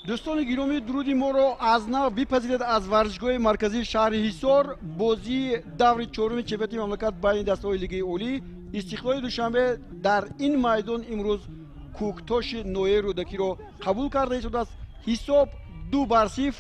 Дӯстони гиромӣ, дуруди моро аз нав бипазиред аз варзишгоҳи марказии шаҳри Ҳисор. Бозии даври чоруми чемпионати мамлакат байни дастаҳои Лигаи Олӣ. Истиқлоли Душанбе дар ин майдон имрӯз Кӯктоши ноҳияи Рӯдакиро қабул карда истодааст. Ҳисоб 2-0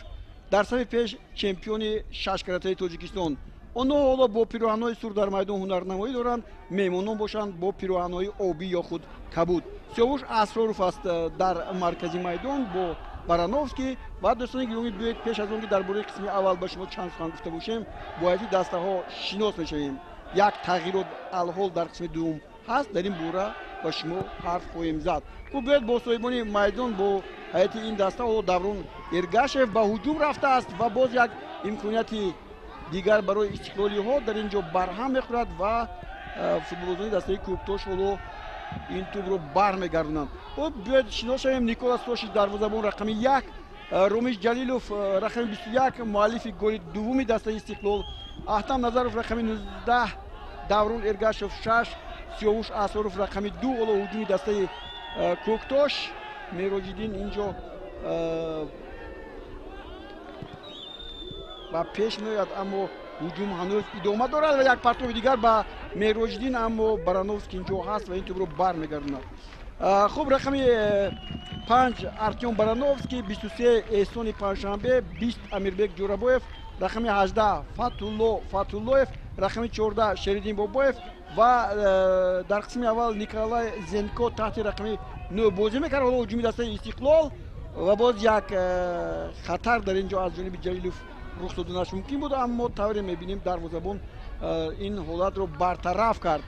дар сафи пеш чемпиони шашкаратаи Тоҷикистон. Онҳо ҳоло бо пироҳанҳои сур дар майдон ҳунарнамоӣ доранд, меҳмонон бошанд бо пироҳанҳои обӣ ё худ кабуд. Сиёвуш Асроров аст дар маркази майдон бо Барановский. Ва дӯстони гиромӣ, биёед пеш аз он ки дар бораи қисми аввал ба шумо чанд сухан гуфта бошем, бо ҳайати дастаҳо шинос мешавем. Як тағйирот алҳол дар қисми дуввум ҳаст, дар ин бора ба шумо ҳарф хоҳем зад. Хуб, биёед бо соҳибони майдон, бо ҳайати ин даста. Ҳоло Даврон Эргашев ба ҳуҷум рафтааст ва боз як имконияти дигар барои истиқлолиҳо дар ин ҷо барҳам мехӯрад ва футболбозони дастаи Кӯктош ҳоло ин тӯбро бармегардонанд. Хуб, биёед шинос шавем. Никола Сошич, дарвозабон, рақами 1, Ромиш Ҷалилов, рақами 21, муаллифи голи дуввуми дастаи Истиқлол, Аҳтам Назаров, рақами 19, Даврон Эргашев, 6, Сиёвуш Асроров, рақами 2. Ҳоло ҳуҷуми дастаи Кӯктош. Мероҷиддин инҷо ба пеш меояд, аммо ҳуҷум ҳанӯз идома дорад ва як партоби дигар ба Мероҷиддин, аммо Барановский инҷо ҳаст ва ин тӯбро бармегардонад. Хуб, рақами 5 Артём Барановский, 23 Эҳсони Панҷшанбе, 20 Амирбек Ҷӯрабоев, рақами 18 Фатулло Фатуллоев, рақами 14 Шериддин Бобоев ва дар қисми аввал Николай Зенко таҳти рақами 9 бозӣ мекард. Ҳоло ҳуҷуми дастаи Истиқлол ва боз як хатар дар ин ҷо аз ҷониби Ҷалилов рух доданаш мумкин буд, аммо тавре мебинем, дарвозабон ин ҳолатро бартараф кард.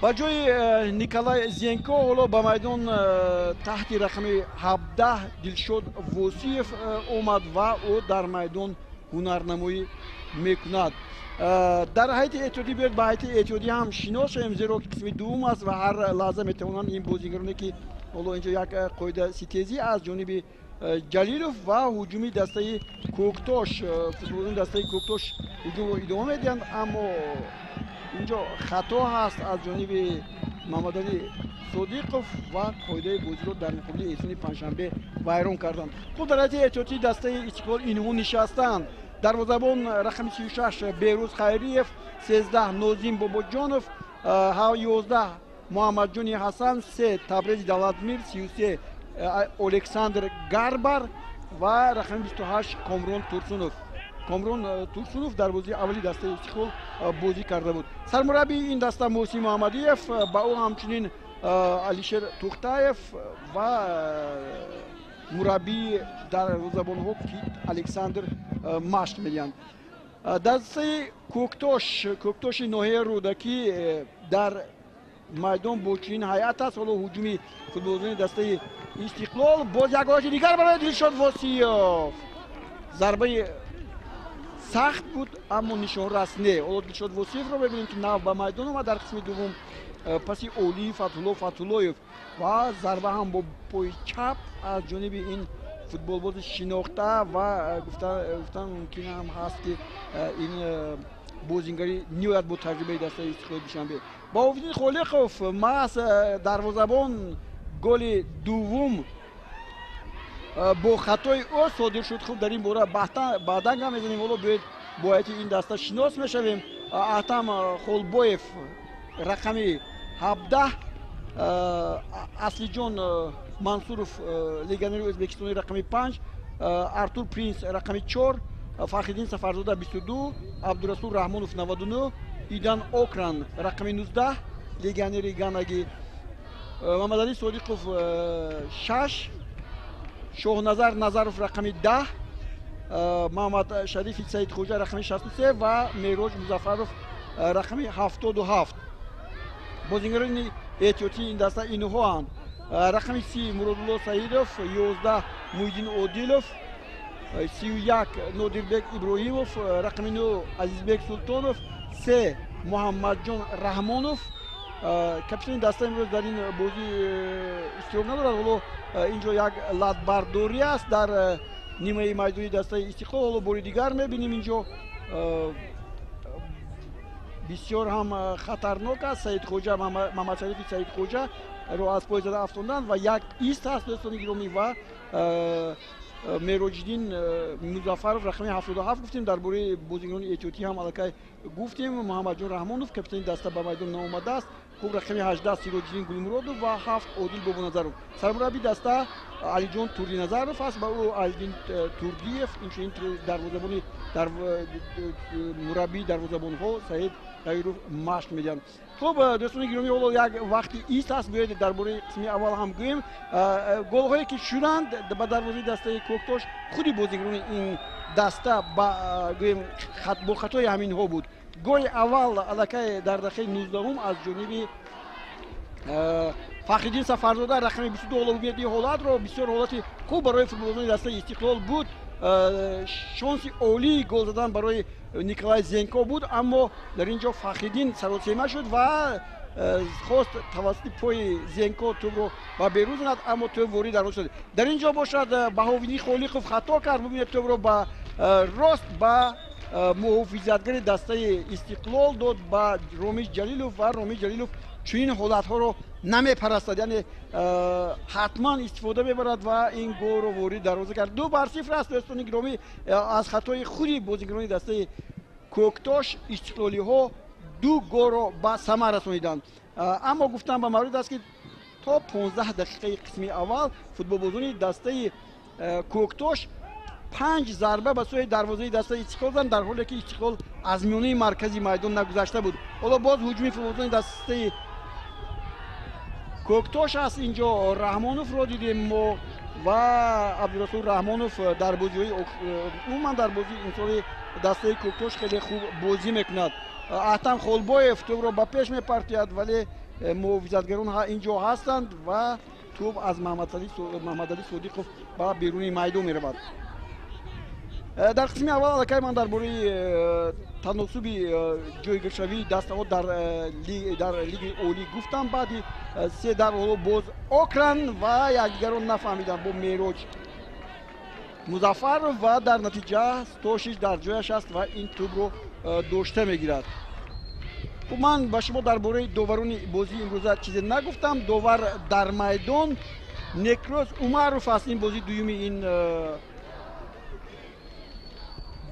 Ба ҷои Николай Зенко ҳоло ба майдон таҳти рақами 17 Дилшод Восиев омад ва ӯ дар майдон ҳунарнамоӣ мекунад. Дар ҳайати эҳтиётӣ, биёед ба ҳайати эҳтиётӣ ҳам шинос шавем, зеро ки қисми дуввум аст ва ҳар лаҳза метавонанд ин бозигароне ки ҳоло инҷо як қоида ситезӣ аз ҷониби Ҷалилов ва ҳуҷуми дастаи Кӯктош. Футболбозони дастаи Кӯктош ҳуҷумро идома медиҳанд, аммо инҷо хато ҳаст аз ҷониби Мамадалӣ Содиқов ва қоидаи бозиро дар муқобили Эҳсони Панҷшанбе вайрон карданд. Хуб, дар ҳайати эҳтиётии дастаи Истиқлол инҳо нишастанд. Дарвозабон, рақами 36 Беҳрӯз Хайриев, 13 Нозим Бобоҷонов, 11 Муҳаммадҷони Ҳасан, 3 Табрези Давлатмир, 33 Александр Гарбар ва рақами 28 Комрон Турсунов. Комрон Турсунов дар бозии аввали дастаи Истиқлол бозӣ карда буд. Сармураббии ин даста Муҳсин Муҳаммадиев, ба ӯ ҳамчунин Алишер Тухтаев ва мураббии дарвозабонҳо Кит Александр машқ медиҳанд. Дастаи Кӯктош, Кӯктоши ноҳияи Рӯдакӣ, дар майдон бо чунин ҳайат аст. Ҳоло ҳуҷуми футболбозони дастаи Истиқлол, боз як ҳолати дигар барои Дилшод Восиев. Зарбаи сахт буд, аммо нишонрас не. Ҳоло Дилшод Восиевро мебинем, ки нав ба майдон омад дар қисми дуввум паси Олии Фатулло Фатуллоев ва зарба ҳам бо пои чап аз ҷониби ин футболбози шинохта ва гуфтан мумкин ҳам ҳаст, ки ин бозингари ниҳоят бо таҷрибаи дастаи Истиқлоли Душанбе. Баҳовиддин Холиқов, маҳз дарвозабон, голи дуввум бо хатои ӯ содир шуд. Хуб, дар ин бора баъдан гап мезанем. Ҳоло биёед бо ҳайати ин даста шинос мешавем. Аҳтам Холбоев, рақами 17, Аслиҷон Мансуров, легионери ӯзбекистони, рақами 5, Артур Принс, рақами 4, Фархиддин Сафарзода, 22, Абдурасул Раҳмонов, 99, Идан Окран, рақами 19, легионери ганагӣ, Мамадалӣ Содиқов, 6, Шоҳназар Назаров, рақами 10, Муҳаммад Шарифи Саидхоҷа, рақами 63 ва Мероҷ Музаффаров, рақами 77. Бозингарони эҳтиётии ин даста инҳоанд: рақами 30 Муродулло Саидов, 11 Муҳиддин Одилов, 31 Нодирбек Иброҳимов, рақами 9 Азизбек Султонов, 3 Муҳаммадҷон Раҳмонов. Капитани даста имрӯз дар ин бозӣ иштирок надорад. Ҳоло инҷо як латбардорӣ аст дар нимаи майдони дастаи Истиқлол. Ҳоло бори дигар мебинем, инҷо бисёр ҳам хатарнок аст. Саидхоҷа, Мамадшарифи Саидхоҷа ро аз пой зада афтонданд ва як ист ҳаст, дӯстони гиромӣ, ва Мероҷиддин Музаффаров рақами 77 гуфтем, дар бораи бозигарони эҳтиётӣ ҳам аллакай гуфтем. Муҳаммадҷон Раҳмонов, капитани даста, ба майдон наомадааст. Хуб, рақами 18 Сироҷиддин Гулмуродов ва 7 Одил Бобоназаров. Сармурабби даста Алиҷон Турдиназаров аст ва ӯ Алиддин Турдиев, инчунин дарвозабони мураббии дарвозабонҳо Саид Даиров машқ медиҳанд. Хуб, дӯстони гиромӣ, ҳоло як вақти ист аст, биёед дар бораи қисми аввал ҳам гӯем. Голҳое ки шуданд ба дарвозаи дастаи Кӯктош, худи бозигарони ин даста ба гӯем бо хатои ҳаминҳо буд. Голи аввал аллакай дар дақиқаи 19 аз ҷониби Фахриддин Сафарзода, рақами 22. Ҳоло бубинед ин ҳолатро, бисёр ҳолати хуб барои футболбозони дастаи Истиқлол буд. Шонси олии гол задан барои Николай Зенко буд, аммо дар ин ҷо Фахриддин саросема шуд ва хост тавассути пои Зенко тӯбро ба берун занад, аммо тӯб ворид дарвоза шуд. Дар ин ҷо бошад, Баҳовиддин Холиқов хато кард. Бубинед, тӯбро ба рост ба муҳофизатгари дастаи Истиқлол дод, ба Ромиш Ҷалилов, ва Ромиш Ҷалилов чунин ҳолатҳоро намепарастад, яъне ҳатман истифода мебарад ва ин голро ворид дарвоза кард. 2-0 аст, дӯстони гиромӣ. Аз хатои худи бозигарони дастаи Кӯктош истиқлолиҳо 2 голро ба самар расониданд. Аммо гуфтам ба маврид аст, ки то 15 дақиқаи қисми аввал футболбозони дастаи Кӯктош 5 зарба ба сӯи дарвозаи дастаи Истиқлол заданд, дар ҳоле ки Истиқлол аз миёнаи маркази майдон нагузашта буд. Ҳоло боз ҳуҷуми футболбозони дастаи Кӯктош аст. Инҷо Раҳмоновро дидем мо ва Абдурасул Раҳмонов дар бозиҳои умуман дар бозии имсоли дастаи Кӯктош хеле хуб бозӣ мекунад. Аҳтам Холбоев тӯбро ба пеш мепартояд, вале муҳофизатгарон инҷо ҳастанд ва тӯб аз Маҳмадалӣ Содиқов ба беруни майдон меравад. Дар қисми аввал аллакай ман дар бораи таносуби ҷойгиршавии дастаҳо дар лиги олӣ гуфтам. Баъди се дар ҳоло боз окран ва якдигарро нафаҳмиданд бо Мероҷ Музаффаров ва дар натиҷа Стошич дар ҷояш аст ва ин тӯбро дошта мегирад. Хуб, ман ба шумо дар бораи доварони бозии имрӯза чизе нагуфтам. Довар дар майдон Некрос Умаров аст. Ин бозии дуюми ин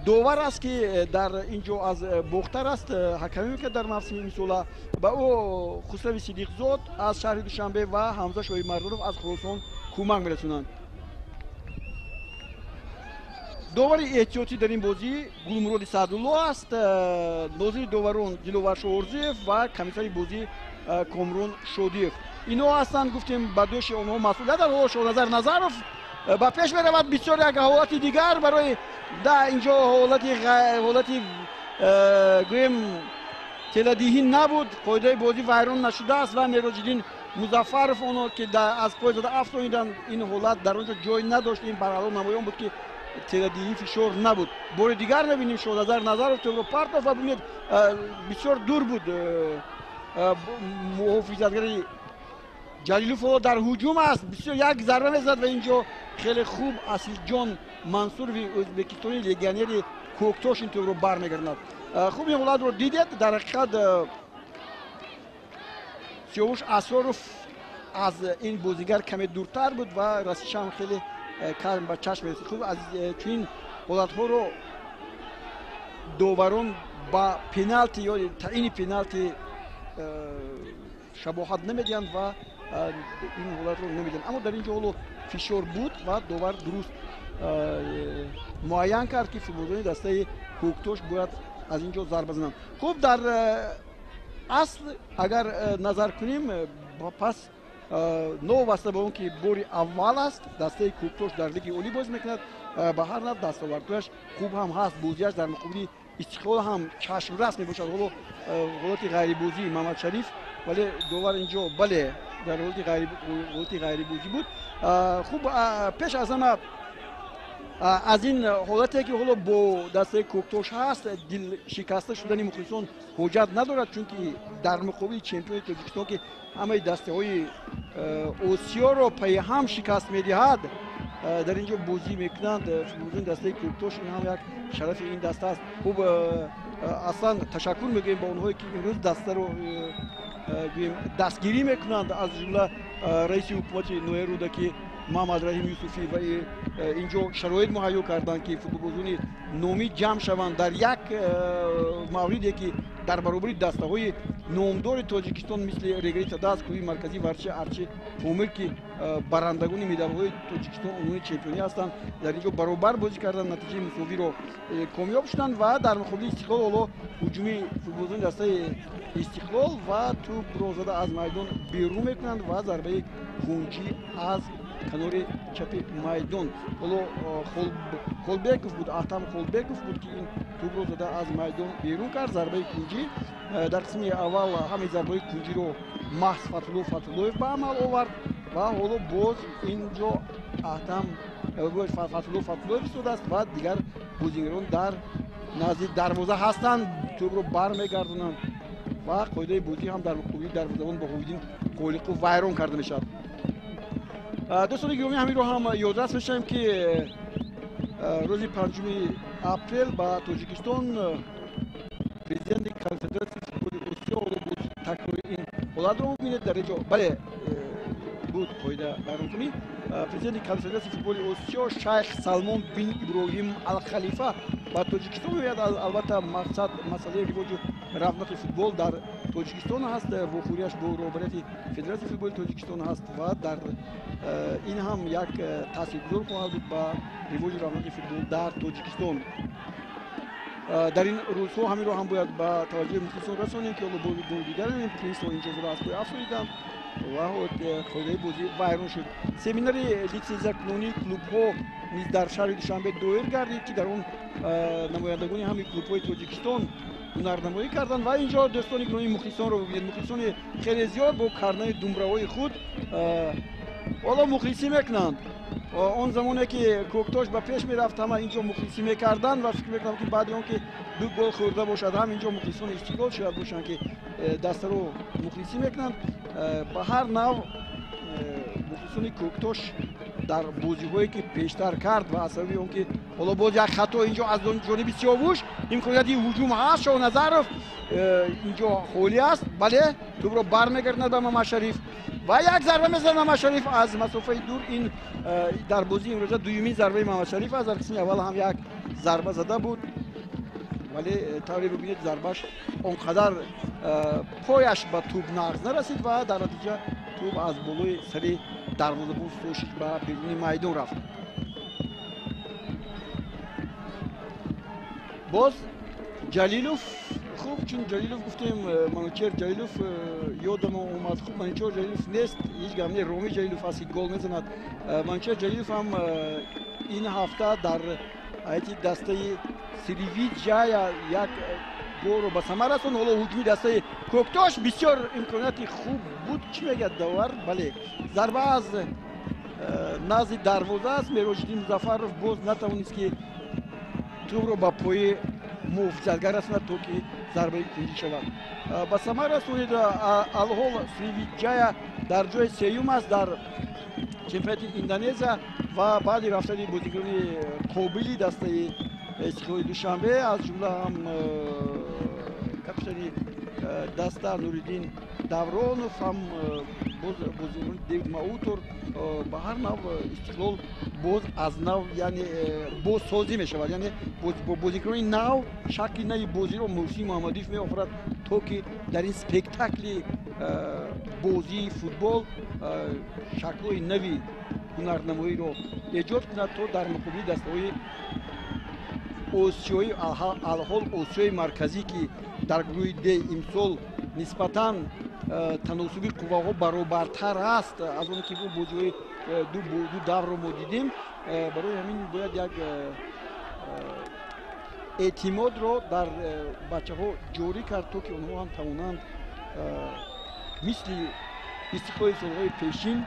довар аст, ки дар ин ҷо аз Бохтар аст, ҳакамӣ мекард дар мавсими имсола. Ба ӯ Хусрави Сидиқзод аз шаҳри Душанбе ва Ҳамза Шоҳимардонов аз Хуросон кӯмак мерасонанд. Довари эҳтиётӣ дар ин бозӣ Гулмуроди Саъдулло аст, нозири доварон Диловар Шоҳурзиев ва комиссари бозӣ Комрон Шодиев. Инҳо ҳастанд, гуфтем, ба дӯши онҳо масъулият. Ҳоло Шоҳназар Назаров ба пеш меравад. Бисёр як ҳолати дигар барои да инҷо ҳолати гӯем теладиҳӣ набуд, қоидаи бозӣ вайрон нашудааст ва Мероҷиддин Музаффаров оно ки аз пой зада афтониданд, ин ҳолат дар он ҷо ҷой надошт. Ин барҳало намоён буд, ки теладиҳӣ фишор набуд. Бори дигар мебинем, Шоҳназар Назаров тӯбро партофт ва бубинед, бисёр дур буд муҳофизатгари Ҷалилов. Ҳоло дар ҳуҷум аст, бисёр як зарба мезанад ва инҷо хеле хуб Асилҷон Мансурови ӯзбекистони легионери Кӯктош ин тӯбро бармегардонад. Хуб, ин ҳолатро дидед. Дар ҳақиқат Сиёвуш Асроров аз ин бозигар каме дуртар буд ва расишам хеле кам ба чашм мерасид. Хуб, аз чунин ҳолатҳоро доварон ба пеналти ё таъини пеналти шабоҳат намедиҳанд ва ин ҳолатро намедиҳанд. Аммо дар ин ҷо ҳоло фишор буд ва довар дуруст муайян кард, ки футболбозони дастаи Кӯктош бояд аз ин ҷо зарба зананд. Хуб, дар асл агар назар кунем, пас новобаста ба он ки бори аввал аст дастаи Кӯктош дар лиги олӣ бозӣ мекунад, ба ҳар нав дастовардҳояш хуб ҳам ҳаст. Бозиаш дар муқобили Истиқлол ҳам чашмрас мебошад. Ҳоло ҳолати ғайрибозии Мамадшариф, вале довар инҷо бале дар ҳолати ғайрибозӣ буд. Хуб, пеш аз ҳама аз ин ҳолате ки ҳоло бо дастаи Кӯктош ҳаст, дилшикаста шудани мухлисон ҳоҷат надорад, чунки дар муқобили чемпиони Тоҷикистон, ки ҳамаи дастаҳои Осиёро пайи ҳам шикаст медиҳад, дар ин ҷо бозӣ мекунанд футболбозони дастаи Кӯктош. Ин ҳам як шарафи ин даста аст. Хуб, Аслан ташаккур мегӯем ба онҳое, ки имрӯз дастаро гӯем дастгирӣ мекунанд, аз ҷумла раиси ҳукумати ноҳияи Рӯдакӣ Муҳаммадраҳим Юсуфӣ ва инҷо шароит муҳайё карданд, ки футболбозони номӣ ҷамъ шаванд дар як мавриде, ки дар баробари дастаҳои номдори Тоҷикистон, мисли Регари Тадаз, клуби марказии варзиши Арчи Помир, ки барандагони медалҳои Тоҷикистон, унвони чемпионӣ ҳастанд, дар инҷо баробар бозӣ карданд, натиҷаи мусовиро комёб шуданд ва дар муқобили Истиқлол. Ҳоло ҳуҷуми футболбозони дастаи Истиқлол ва тӯбро зада аз майдон берун мекунанд ва зарбаи кунҷӣ аз канори чапи майдон. Ҳоло Холбеков буд, Аҳтам Холбеков буд, ки ин тӯбро зада аз майдон берун кард. Зарбаи кунҷӣ. Дар қисми аввал ҳамаи зарбаҳои кунҷиро маҳз Фатҳулло Фатҳуллоев ба амал овард ва ҳоло боз инҷо Аҳтам Фатҳулло Фатҳуллоев истодааст ва дигар бозигарон дар назди дарвоза ҳастанд, тӯбро бармегардонанд ва қоидаи бозӣ ҳам дар муқобили дарвозабон Баҳовиддин Холиқов вайрон карда мешавад. Дӯстони гиромӣ, ҳаминро ҳам ёдрас мешавем, ки рӯзи 5 апрел ба Тоҷикистон президенти Конфедератсияи футболи Осиё, ҳоло боз такрори ин ҳолатро мебинед дар инҷо, бале, буд қоида вайронкунӣ. Президенти Конфедератсияи футболи Осиё Шайх Салмон бин Иброҳим Алхалифа ба Тоҷикистон меояд. Албатта, мақсад масъалаи ривоҷу равнақи футбол дар Тоҷикистон ҳаст, вохӯрияш бо роҳбарияти Федератсияи футболи Тоҷикистон ҳаст ва дар ин ҳам як таъсиргузор хоҳад буд ба ривоҷу равнақи футбол дар Тоҷикистон. Дар ин рӯзҳо ҳаминро ҳам бояд ба таваҷҷӯҳи мухлисон расонем, ки ҳоло бори дигар принсро инҷо зада аз пой афзоиданд ва қоидаи бозӣ вайрон шуд. Семинари литсензиякунонии клубҳо низ дар шаҳри Душанбе доир гардид, ки дар он намояндагони ҳамаи клубҳои Тоҷикистон ҳунарнамоӣ карданд. Ва инҷо, дӯстони гиромӣ, мухлисонро бибинед, мухлисони хеле зиёд бо карнаи думбраҳои худ ҳоло мухлисӣ мекунанд. Он замоне ки Кӯктош ба пеш мерафт, ҳама инҷо мухлисӣ мекарданд ва фикр мекунам, ки баъди он ки ду гол хӯрда бошад ҳам, инҷо мухлисони Истиқлол шояд бошанд, ки дастаро мухлисӣ мекунанд. Ба ҳар нав, мухлисони Кӯктош дар бозиҳое, ки пештар кард, ва аз сабаби он ки ҳоло боз як хато инҷо аз ҷониби Сиёвуш, имконияти ҳуҷум ҳаст, Шоҳназаров инҷо холӣ аст, бале, тӯбро бармегардонад ба Мамадшариф ва як зарба мезанад Мамадшариф аз масофаи дур. Ин дар бозии имрӯза дуюмин зарбаи Мамадшариф аст. Дар қисми аввал ҳам як зарба зада буд, вале тавре бибинед, зарбаш он қадар пояш ба тӯб нағз нарасид ва дар натиҷа тӯб аз болои сари дарвозабон Сошич ба беруни майдон рафт. Боз Ҷалилов. Хуб, чун Ҷалилов гуфтем, Манучер Ҷалилов ёдам омад. Хуб, Манучер Ҷалилов нест, ҳеҷ гап не, Роми Ҷалилов аст, ки гол мезанад. Манучер Ҷалилов ҳам ин ҳафта дар ҳайати дастаи Сривиҷая як голро ба самар расонд. Ҳоло ҳуҷуми дастаи Кӯктош, бисёр имконияти хуб буд. Чӣ мегӯяд довар? Бале, зарба аз назди дарвоза аст. Мероҷиддин Музаффаров боз натавонист, ки тӯбро ба пои муҳофизатгар расонад, то ки зарбаи кунҷӣ шавад. Ба самар расонид. Алҳол Сривиҷая дар ҷои сеюм аст дар чемпионати Индонезия ва баъди рафтани бозигарони қобили дастаи Истиқлоли Душанбе, аз ҷумла ҳам капитани даста Нуриддин Давронов, ҳам боз бозигарони Девид Маутор, ба ҳар нав Истиқлол боз аз нав, яъне бозсозӣ мешавад, яъне бо бозигарони нав шакли нави бозиро Муҳсин Муҳаммадиев меофарад, то ки дар ин спектакли бозии футбол шаклҳои нави ҳунарнамоиро эҷод кунад, то дар муқобили дастаҳои осиёӣ, алҳол Осиёи Марказӣ, ки дар гурӯҳи Д имсол нисбатан таносуби қувваҳо баробартар аст аз он ки бозиҳои ду даврро мо дидем. Барои ҳамин бояд як эътимодро дар бачаҳо ҷорӣ кард, то ки онҳо ҳам тавонанд мисли Истиқлоли солҳои пешин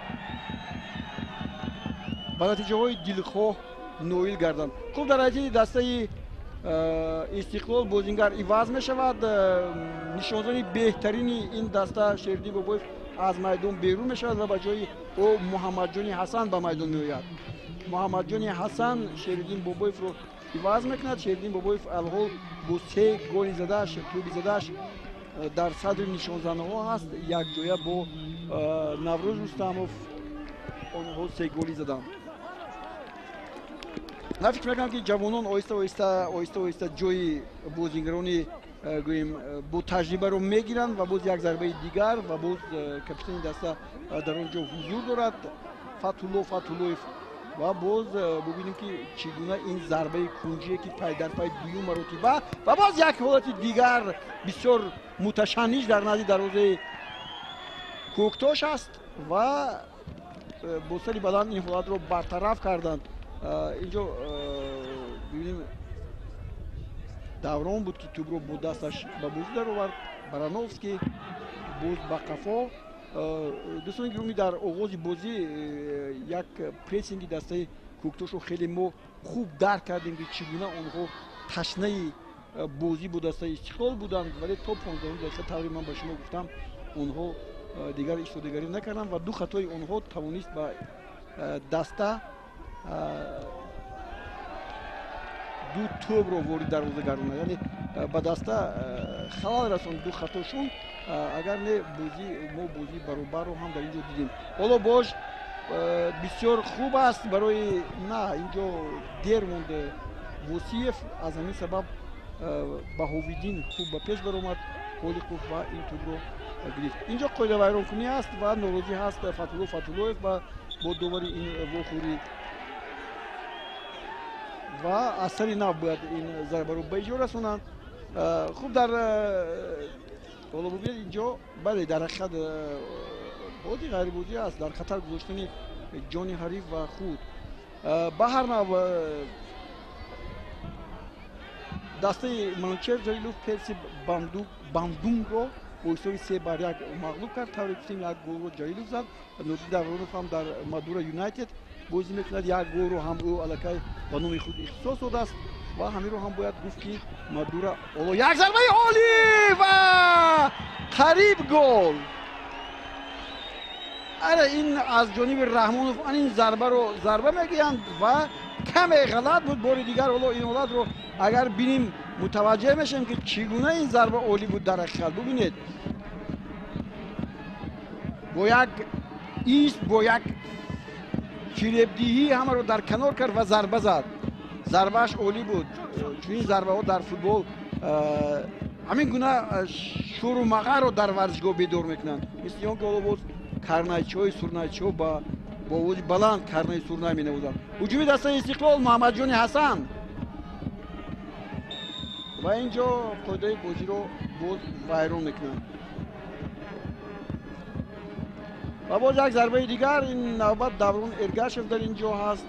ба натиҷаҳои дилхоҳ ноил гарданд. Хуб, дар ҳайати дастаи Истиқлол бозингар иваз мешавад. Нишонзани беҳтарини ин даста Шердин Бобоев аз майдон берун мешавад ва ба ҷои ӯ Муҳаммадҷони Ҳасан ба майдон меояд. Муҳаммадҷони Ҳасан Шериддин Бобоевро иваз мекунад. Шериддин Бобоев алҳол бо се голи задааш, тӯби задааш дар садри нишонзанаҳо ҳаст, якҷоя бо Наврӯз Рустамов онҳо се голи заданд. На фикр мекунам, ки ҷавонон оҳиста оҳиста оҳиста оҳиста ҷои бозигарони гӯем бо таҷрибаро мегиранд. Ва боз як зарбаи дигар, ва боз капитани даста дар он ҷо ҳузур дорад, Фатҳулло Фатҳуллоев. Ва боз бубинем, ки чӣ гуна ин зарбаи кунҷие, ки пай дар пай дуюм маротиба, ва боз як ҳолати дигар бисёр муташанниж дар назди дарвозаи Кӯктош аст ва бо сари баланд ин ҳолатро бартараф карданд. Инҷо бибинем, Даврон буд, ки тӯбро бо дасташ ба бозӣ даровард. Барановский боз ба қафо. Дӯстони гиромӣ, дар оғози бозӣ як прессинги дастаи Кӯктошро хеле мо хуб дарк кардем, ки чӣ гуна онҳо ташнаи бозӣ бо дастаи Истиқлол буданд, вале то 15 дақиқа, тавре ман ба шумо гуфтам, онҳо дигар истодигарӣ накарданд ва ду хатои онҳо тавонист ба даста ду тӯбро ворид дарвоза гардонад, яъне ба даста халал расонд ду хатошон. Агар не, бозӣ мо бозии баробарро ҳам дар ин ҷо дидем. Ҳоло бош бисёр хуб аст барои на, инҷо дер монд Восиев, аз ҳамин сабаб Баҳовиддин хуб ба пеш баромад, Холиқов, ва ин тӯбро гирифт. Инҷо қоидавайронкунӣ аст ва норозӣ ҳаст Фатҳулло Фатҳуллоев ва бо довари ин вохӯрӣ, ва аз сари нав бояд ин зарбаро ба иҷро расонанд. Хуб, дар ҳоло бубинед инҷо, бале, дар ҳақиқат бозӣ ғайрибозӣ аст, дар хатар гузоштани ҷони ҳариф ва худ. Ба ҳар нав, дастаи Манучер Ҷалилов Персиб Бандунгро бо ҳисоби 3-1 мағлуб кард. Тавре гуфтем, як голро Ҷалилов зад. Нуриддин Давронов ҳам дар Мадура Юнайтед бозӣ мекунад, як голро ҳам ӯ аллакай ба номи худ ихтисос додааст. Ва ҳаминро ҳам бояд гуфт, ки Мадура ҳоло як зарбаи олӣ ва қариб гол. Ара, ин аз ҷониби Раҳмонов ан ин зарбаро зарба мегӯянд ва каме ғалат буд. Бори дигар ҳоло ин ҳолатро агар бинем, мутаваҷҷеҳ мешавем, ки чӣ гуна ин зарба олӣ буд. Дар ҳақиқат, бубинед, бо як ист, бо як фиребдиҳӣ ҳамаро дар канор кард ва зарба зад. Зарбааш олӣ буд. Чунин зарбаҳо дар футбол ҳамин гуна шӯру мағарро дар варзишгоҳ бедор мекунанд, мисли он ки ҳоло боз карнайчиҳои сурнайчиҳо бо овози баланд карнаи сурнай менавозанд. Ҳуҷуми дастаи Истиқлол, Муҳаммадҷони Ҳасан, ва ин ҷо қоидаи бозиро боз вайрон мекунанд. Ва боз як зарбаи дигар, ин навбат Даврон Эргашев дар ин ҷо ҳаст.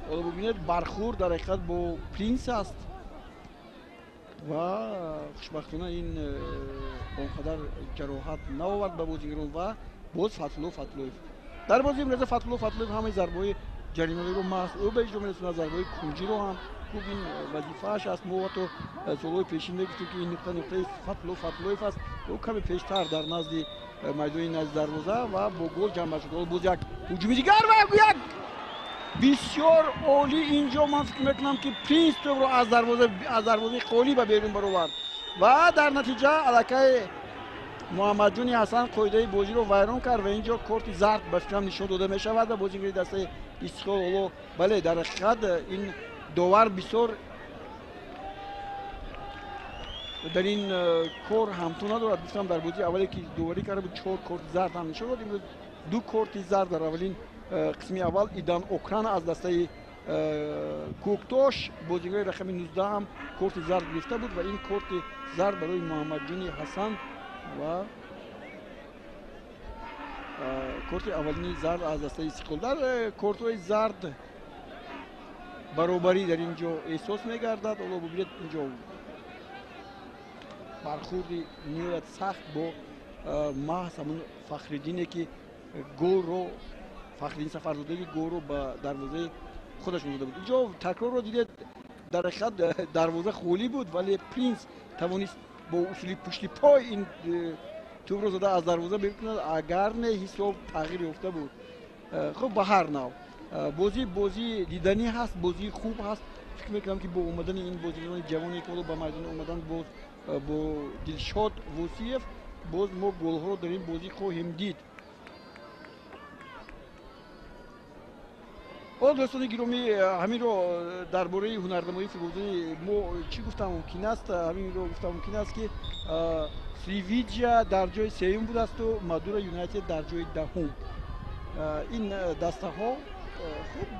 Ҳоло бубинед, бархӯрд дар ҳақиқат бо Принс аст ва хушбахтона ин он қадар ҷароҳат наовард ба бозигарон. Ва боз Фатҳулло Фатҳуллоев. Дар бозии имрӯза Фатҳулло Фатҳуллоев ҳамаи зарбаҳои ҷаримавиро маҳз ӯ ба иҷро мерасонад, зарбаҳои кунҷиро ҳам. Хуб, ин вазифааш аст. Мо ҳатто солҳои пешин мегуфтем, ки ин нуқта нуқтаи Фатҳулло Фатҳуллоев аст. Ӯ каме пештар дар назди майдони назди дарвоза ва бо гол ҷамъ шуд. Ҳоло боз як ҳуҷуми дигар ва як бисёр олӣ. Инҷо ман фикр мекунам, ки Принс тӯбро аз дарвозаи холӣ ба берун баровард ва дар натиҷа аллакай Муҳаммадҷони Ҳасан қоидаи бозиро вайрон кард ва инҷо корти зард ба фикрам нишон дода мешавад ва бозигари дастаи Истиқлол ҳоло, бале, дар ҳақиқат ин довар бисёр дар ин кор ҳамту надорад. Гуфтам, дар бозии аввале, ки доварӣ карда буд, чор корти зард ҳам нишон дод. Имрӯз ду корти зард дар аввалин қисми аввал Идан Окрана аз дастаи Кӯктош, бозигари рақами 19, ҳам корти зард гирифта буд. Ва ин корти зард барои Муҳаммадҷони Ҳасан ва корти аввалини зард аз дастаи Истиқлол. Дар кортҳои зард баробарӣ дар ин ҷо эҳсос мегардад. Ҳоло бубинед, инҷо бархӯрди ниҳоят сахт бо маҳз ҳамун Фахриддине, ки голро, Фахриддин Сафарзода, ки голро ба дарвозаи худашон дода буд. Инҷо такрорро дидед, дар ҳақиқат дарвоза холӣ буд, вале Принс тавонист бо усули пушти пой ин тӯбро зада аз дарвоза берун кунад, агар не, ҳисоб тағйир ёфта буд. Хуб, ба ҳар нав, Бозӣ диданӣ ҳаст, бозии хуб ҳаст. Фикр мекунам, ки бо омадани ин бозигарони ҷавоне, ки ҳоло ба майдон омаданд, боз бо Дилшод Восиев боз мо голҳоро дар ин бозӣ хоҳем дид. Ҳоло, дӯстони гиромӣ, ҳаминро дар бораи ҳунарнамоии футболбозони мо чӣ гуфтам мумкин аст? Ҳаминро гуфтам мумкин аст, ки Сривиҷа дар ҷои сеюм будасту Мадура Юнайтед дар ҷои 10-ум. Ин дастаҳо хуб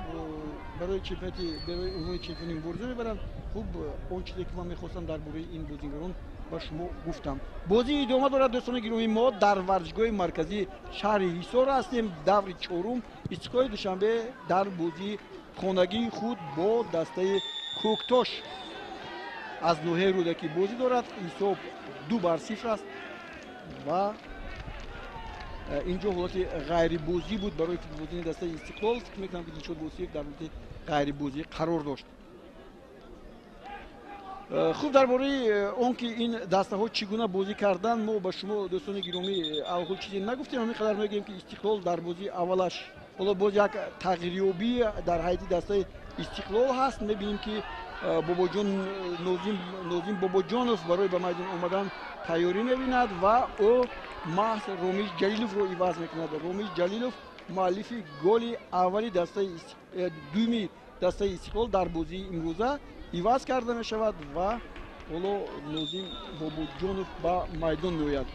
барои чемпионати, барои унвони чемпиони мубориза мебаранд. Хуб, он чизе ки ман мехостам дар бораи ин бозигарон ба шумо гуфтам. Бозӣ идома дорад, дӯстони гиромӣ. Мо дар варзишгоҳи марказии шаҳри Ҳисор ҳастем. Даври чорум, Истиқлоли Душанбе дар бозии хонагии худ бо дастаи Кӯктош аз ноҳияи Рӯдакӣ бозӣ дорад. Ҳисоб 2-0 аст ва инҷо ҳолати ғайрибозӣ буд барои футболбозони дастаи Истиқлол. Фикр мекунам, ки Дилшод Восиев дар ҳолати ғайрибозӣ қарор дошт. Хуб, дар бораи он ки ин дастаҳо чӣ гуна бозӣ карданд, мо ба шумо, дӯстони гиромӣ, аввал чизе нагуфтем. Ҳамин қадар мегӯем, ки Истиқлол дар бозии аввалаш, ҳоло боз як тағйирёбӣ дар ҳайати дастаи Истиқлол ҳаст. Мебинем, ки Бобоҷон Нозим Бобоҷонов барои ба майдон омадан тайёрӣ мебинад ва ӯ маҳз Ромиш Ҷалиловро иваз мекунад. Ромиш Ҷалилов муаллифи голи аввали дастаи, дуюми дастаи Истиқлол дар бозии имрӯза иваз карда мешавад ва ҳоло Нозим Бобоҷонов ба майдон меояд.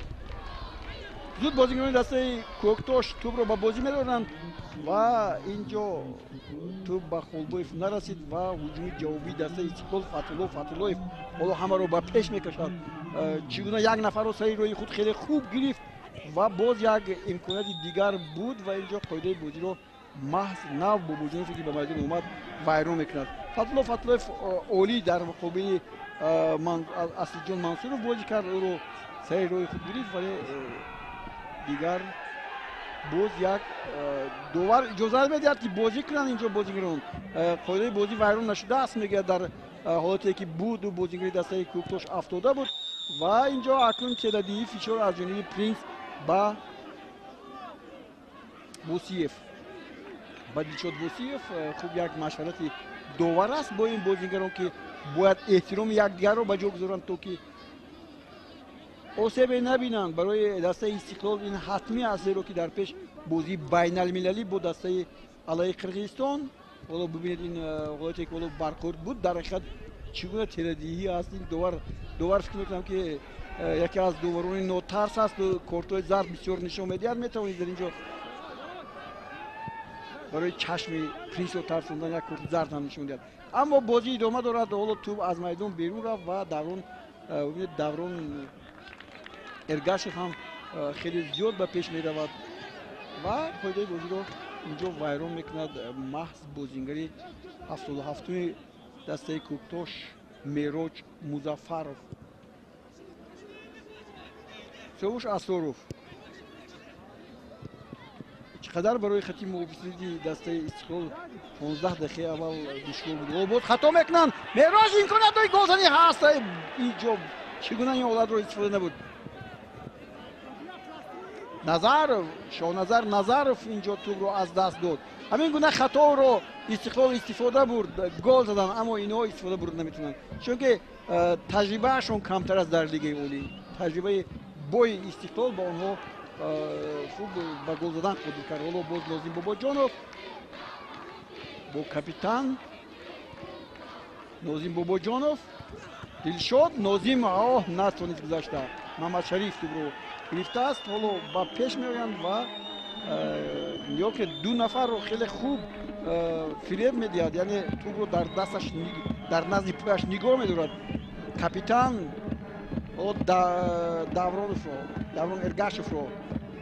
Зуд бозигарони дастаи Кӯктош тӯбро ба бозӣ медоранд ва инҷо тӯб ба Холбоев нарасид ва ҳуҷуми ҷавобии дастаи Истиқлол. Фатулло Фатуллоев ҳоло ҳамаро ба пеш мекашад. Чӣ гуна як нафарро сари роҳи худ хеле хуб гирифт ва боз як имконияти дигар буд ва инҷо қоидаи бозиро маҳз нав Бобоҷонове, ки ба майдон омад, вайрон мекунад. Фатулло Фатуллоев олӣ дар муқобили Аслиҷон Мансуров бозӣ кард, ӯро сари роҳи худ гирифт, вале дигар боз як довар иҷозат медиҳад, ки бозӣ кунанд. Инҷо бозигарон, қоидаи бозӣ вайрон нашудааст, мегӯяд, дар ҳолате ки буду бозигари дастаи Кӯктош афтода буд. Ва инҷо акнун теъдодиҳии фишор аз ҷониби Принс ба Восиев, ба Дилшод Восиев. Хуб, як машварати довар аст бо ин бозигарон, ки бояд эҳтироми якдигарро ба ҷо гузоранд, то ки осебе набинанд. Барои дастаи Истиқлол ин ҳатмӣ аст, зеро ки дар пеш бозии байналмилалӣ бо дастаи алайҳи Қирғизистон. Ҳоло бибинед, ин ҳолате ки ҳоло бархӯрд буд, дар ҳақиқат чӣ гуна теъдодиҳӣ аст. Ин довар, фикр мекунам, ки яке аз доварони нотарс аст, кортҳои зард бисёр нишон медиҳад. Метавонед дар инҷо барои чашми Принсро тарсондан як корти зард ҳам нишон диҳад. Аммо бозӣ идома дорад. Ҳоло тӯб аз майдон берун рафт ва Даврон, бибинед, Даврон Эргашев ҳам хеле зиёд ба пеш меравад ва қоидаи бозиро инҷо вайрон мекунад маҳз бозингари 77-уми дастаи Кӯктош Мероҷ Музаффаров. Сиёвуш Асроров чӣ қадар барои хати муҳофизати дастаи Истиқлол 15 дақиқаи аввал душвор буд. Ҳоло боз хато мекунанд. Мероҷ, имкониятҳои голзанӣ ҳаст. Инҷо чӣ гуна ин ҳолатро истифода набуд Назаров, Шоҳназар Назаров инҷо тӯбро аз даст дод. Ҳамин гуна хаторо Истиқлол истифода бурд, гол задан, аммо инҳо истифода бурда наметавонанд, чунки таҷрибаашон камтар аст дар лигаи олӣ. Таҷрибаи бои Истиқлол ба онҳо хуб ба гол задан қодир кард. Ҳоло боз Нозим Бобоҷонов бо капитан Нозим Бобоҷонов, Дилшод, Нозим, оҳ, натонист гузашта. Мамадшариф тӯбро гирифтааст. Ҳоло ба пеш меоянд ва ё ки ду нафарро хеле хуб фиреб медиҳад, яъне тӯбро дар дасташ, дар назди пояш нигоҳ медорад капитан. Ҳоло Давроновро, Даврон Эргашевро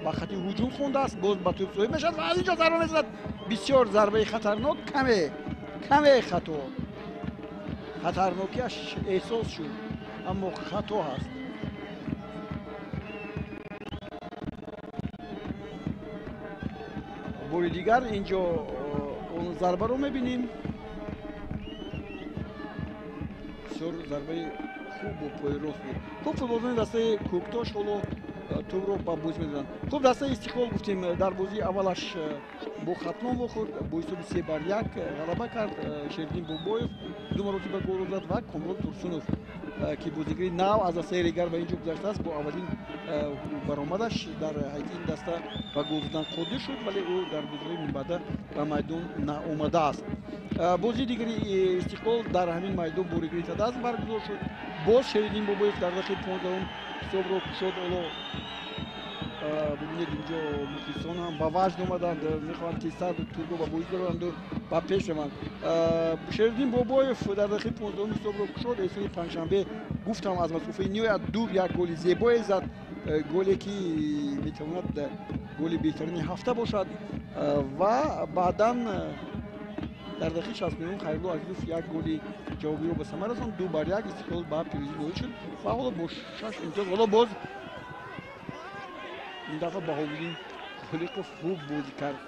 ба хати ҳуҷум хондааст. Боз ба тӯб соҳиб мешавад ва аз инҷо зарба мезанад. Бисёр зарбаи хатарнок, каме хато, хатарнокиаш эҳсос шуд, аммо хато ҳаст. Бори дигар инҷо он зарбаро мебинем. Бисёр зарбаи хуб бо пои рост буд. Хуб, футболбозони дастаи Кӯктош ҳоло тӯбро ба бозӣ медоданд. Хуб, дастаи Истиқлол гуфтем, дар бозии аввалаш бо Хатлон вохӯрд, бо ҳисоби 3-1 ғалаба кард. Шердин Бобоев 2 маротиба голро зад ва Комрон Турсунов, ки бозигари нав аз дастаи Регар ба ин ҷо гузаштааст, бо аввалин баромадаш дар ҳайати ин даста ба гол задан қодир шуд, вале ӯ дар бозиҳои минбаъда ба майдон наомадааст. Бозии дигари Истиқлол дар ҳамин майдон бо Регари Тадаз баргузор шуд. Боз Шериддин Бобоев дар дақиқаи 15 ҳисобро кушод. Ҳоло бибинед, инҷо мухлисон ҳам ба ваҷд омаданд, мехоҳанд тезтар тӯбро ба бозӣ дароранду ба пеш раванд. Шериддин Бобоев дар дақиқаи 15 ҳисобро кушод. Эҳсони Панҷшанбе гуфтам, аз масофаи ниҳоят дур як голи зебое зад, голе ки метавонад голи беҳтарини ҳафта бошад. Ва баъдан дар дақиқаи 69 Хайрулло Азизов як голи ҷавобиро ба самар расонд. 2-1 Истиқлол ба пирӯзӣ ноил шуд ва ҳоло бо 6 имтиёз. Ҳоло боз ин дафъа Баҳовиддин Холиқов хуб бозӣ кард,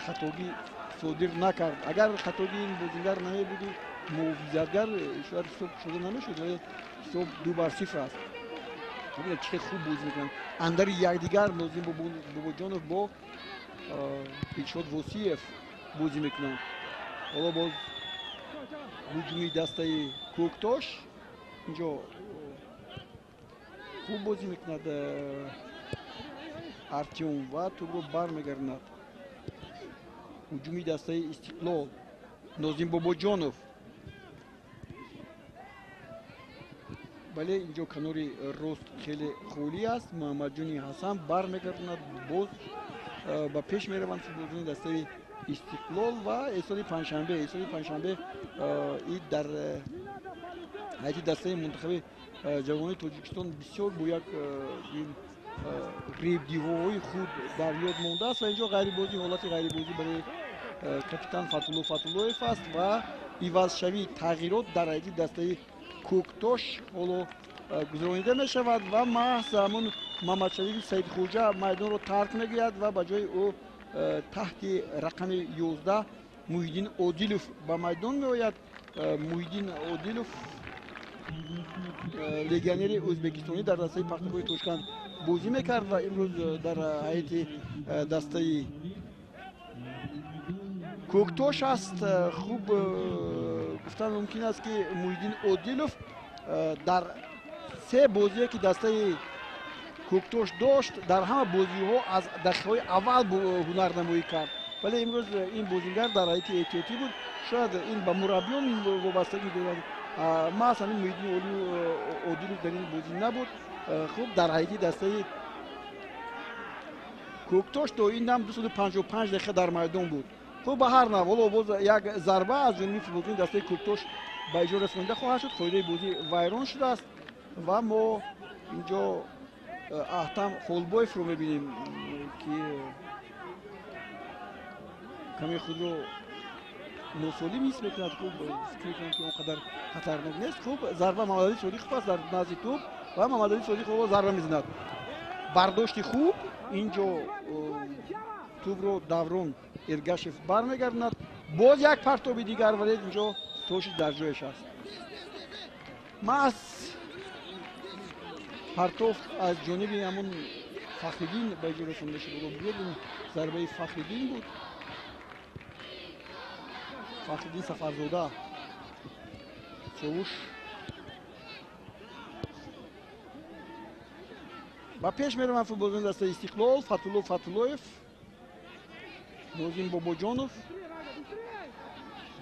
хатогӣ содир накард. Агар хатогии ин бозингар намебуду муҳофизатгар, шояд ҳисоб кушода намешуд, вале ҳисоб 2-0 аст. Бибинед, чӣ хел хуб бозӣ мекунанд андари якдигар. Нозим Бобоҷонов бо Дилшод Восиев бозӣ мекунанд. Ҳоло боз ҳуҷуми дастаи Кӯктош, инҷо хуб бозӣ мекунад Артём ва тӯбро бармегардонад. Ҳуҷуми дастаи Истиқлол, Нозим Бобоҷонов, бале, инҷо канори рост хеле холӣ аст. Муҳаммадҷони Ҳасан бармегардонад, боз ба пеш мераванд футболбозони дастаи Истиқлол ва Эҳсони Панҷшанбе. Эҳсони Панҷшанбе и дар ҳайати дастаи мунтахаби ҷавонони Тоҷикистон бисёр бо як ребдиҳоҳои худ дар ёд мондааст ва инҷо ғайрибозӣ, ҳолати ғайрибозӣ барои капитан Фатулло Фатуллоев аст ва ивазшавии тағйирот дар ҳайати дастаи Кӯктош ҳоло гузаронида мешавад ва маҳз ҳамон Муҳаммадшарифи Саидхоҷа майдонро тарк мегӯяд ва ба ҷои ӯ таҳти рақами 11 Муҳиддин Одилов ба майдон меояд. Муҳиддин Одилов легионери ӯзбекистонӣ дар дастаи Пахтакори Тошканд бозӣ мекард ва имрӯз дар ҳайати дастаи Кӯктош аст. Хуб, гуфтан мумкин аст, ки Муҳиддин Одилов дар 3 бозие, ки дастаи Кӯктош дошт, дар ҳама бозиҳо аз дақиқаҳои аввал ҳунарнамоӣ кард, вале имрӯз ин бозингар дар ҳайати эҳтиётӣ буд. Шояд ин ба мураббиён вобастагӣ дорад. Маҳз ҳамин Муҳиддин Одилов дар ин бозӣ набуд. Хуб, дар ҳайати дастаи Кӯктош то ин дам 255 дақиқа дар майдон буд. Хуб, ба ҳар нав, ҳоло боз як зарба аз ҷониби футболбозони дастаи Кӯктош ба иҷро расонида хоҳад шуд. Қоидаи бозӣ вайрон шудааст ва мо инҷо Аҳтам Холбоевро мебинем, ки каме худро носолим ҳис мекунад. Хуб, фикр мекунам, ки он қадар хатарнок нест. Хуб, зарба, Мамадалӣ Содиқов аст дар назди тӯб ва Мамадалӣ Содиқов зарба мезанад. Бардошти хуб, инҷо тӯбро Даврон Эргашев бармегардонад. Боз як партоби дигар, вале инҷо Тоши дар ҷояш аст. Маҳз партов аз ҷониби ҳамон Фахриддин ба иҷро расонида шуд. Бубинед, ин зарбаи Фахриддин буд. Фахриддин Сафарзода, Човуш ба пеш мераванд футболбозони дастаи Истиқлол. Фатулло Фатуллоев, Нозим Бобоҷонов,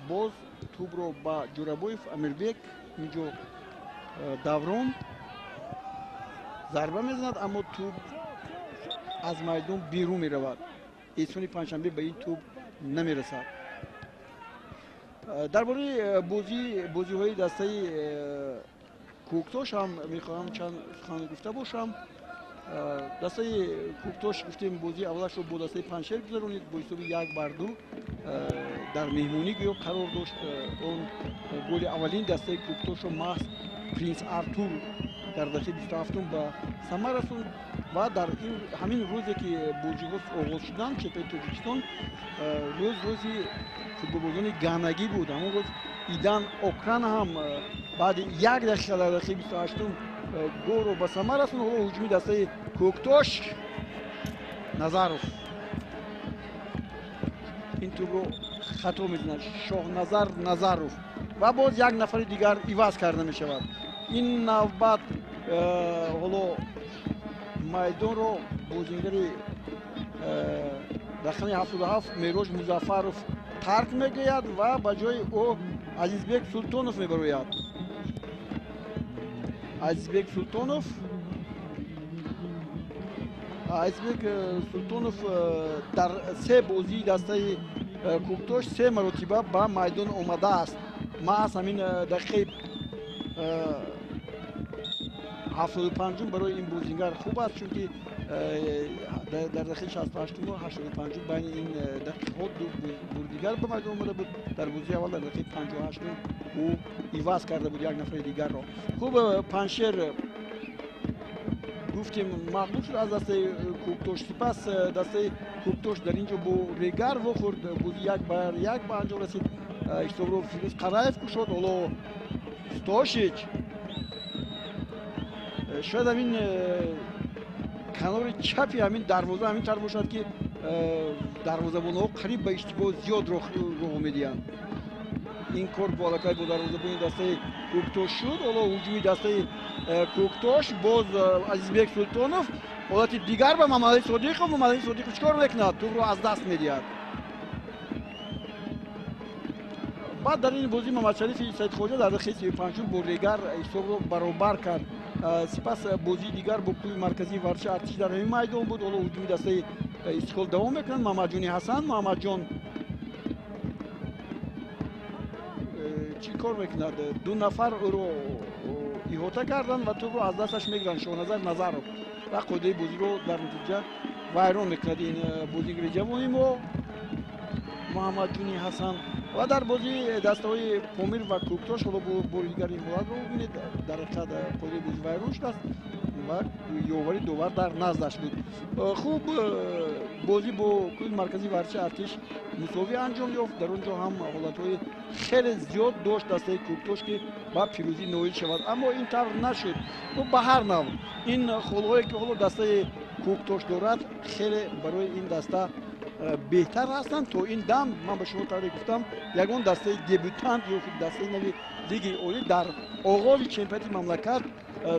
боз тӯбро ба Ҷӯрабоев Амирбек. Инҷо Даврон зарба мезанад, аммо тӯб аз майдон берун меравад. Эҳсони Панҷшанбе ба ин тӯб намерасад. Дар бораи бозиҳои дастаи Кӯктош ҳам мехоҳам чанд сухан гуфта бошам. Дастаи Кӯктош, гуфтем, бозии аввалашро бо дастаи Панҷшер гузаронид бо ҳисоби 1-2 дар меҳмонӣ гӯё қарор дошт. Он голи аввалин дастаи Кӯктошро маҳз Принс Артур дар дақиқаи 27 ба самар расонд ва дар ҳамин рӯзе, ки бозиҳо оғоз шуданд, чемпионати Тоҷикистон, рӯзи футболбозони ганагӣ буд. Ҳамон рӯз Идан Окран ҳам Баъди як дақиқа дар дақиқаи 28-ум голро ба самар расонд. Ҳоло ҳуҷуми дастаи Кӯктош. Назаров ин тӯбро хато мезанад. Шоҳназар Назаров ва боз як нафари дигар иваз карда мешавад. Ин навбат ҳоло майдонро бозингари рақами 77 Мероҷ Музаффаров тарк мегӯяд ва ба ҷои ӯ Азизбек Султонов мебарояд. Азизбек Султонов, Азизбек Султонов дар се бозии дастаи Кӯктош се маротиба ба майдон омадааст. Маҳз ҳамин дақиқаи 75-ум барои ин бозингар хуб аст, чунки дар дақиқаи 68-уму 85-ум байни ин дақиқаҳо ду бори дигар ба майдон омада буд. Дар бозии аввал дар дақиқаи 58-ум ӯ иваз карда буд як нафари дигарро. Хуб, Паншер гуфтем мағлуб шуд аз дастаи Кӯктош. Сипас дастаи Кӯктош дар ин ҷо бо Регар вохӯрд. Бозӣ 1-1 ба анҷом расид. Ҳисобро Фирӯз Қараев кушод. Ҳоло Стошич шояд ҳамин канори чапи ҳамин дарвоза ҳамин тавр бошад, ки дарвозабонҳо қариб ба иштибоҳ зиёд роҳ медиҳанд. Ин кор бо аллакай бо дарвозабони дастаи Кӯктош шуд. Ҳоло ҳуҷуми дастаи Кӯктош, боз Азизбек Султонов, ҳолати дигар ба Мамадалӣ Содиқов. Мамадалӣ Содиқов чӣ кор мекунад? Тӯбро аз даст медиҳад. Баъд дар ин бозӣ Мамадшарифи Саидхоҷа дар дақиқаи 35-ум бо Регар ҳисобро баробар кард. Сипас бозии дигар бо клуби марказии варзиши Артиш дар ҳамин майдон буд. Ҳоло ҳуҷуми дастаи Истиқлол давом мекунад. Мамадҷони Ҳасан, Мамадҷон чӣ кор мекунад? Ду нафар ӯро иҳота карданд ва тӯбро аз дасташ мегиранд. Шоҳназар Назаров ва қоидаи бозиро дар натиҷа вайрон мекунад ин бозигари ҷавони мо Муҳаммадҷони Ҳасан. Ва дар бозии дастаҳои Помир ва Кӯктош ҳоло бори дигар ин ҳолатро бибинед. Дар ҳақиқат қоидаи бозӣ вайрон шудааст ва ёвари довар дар наздаш буд. Хуб, бозӣ бо клуби марказии варзиши Артиш мусовӣ анҷом ёфт. Дар он ҷо ҳам ҳолатҳои хеле зиёд дошт дастаи Кӯктош, ки ба пирӯзӣ ноил шавад, аммо ин тавр нашуд. Ба ҳар нав ин холҳое ки ҳоло дастаи Кӯктош дорад хеле барои ин даста беҳтар ҳастанд. То ин дам ман ба шумо тавре гуфтам, ягон дастаи дебютант ё дастаи нави лигаи олӣ дар оғози чемпионати мамлакат